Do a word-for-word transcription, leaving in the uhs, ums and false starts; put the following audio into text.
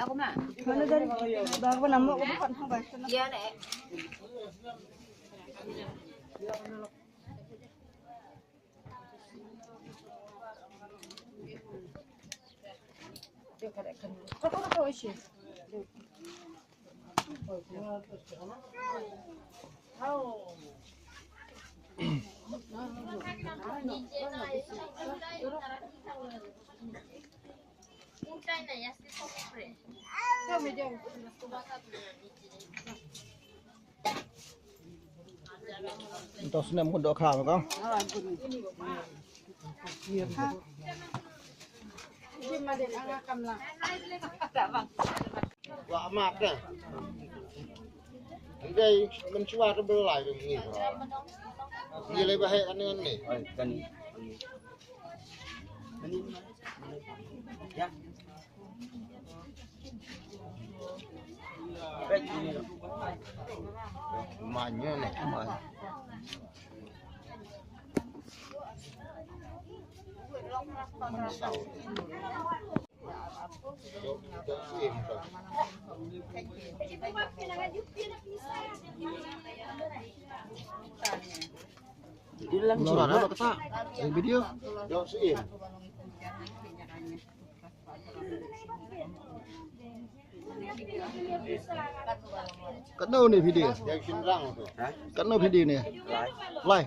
Mana dari baru nama aku bukan sampai. Iya, Nek. Nto snem mut doh kha ma kong. Wa mat ka. Ngai men chua ka belai ba ngi. Ngi le ba he ane ane. Manya ne. Nora, ada kata? Ini video. Katno ne video? Katno video ne? Lai.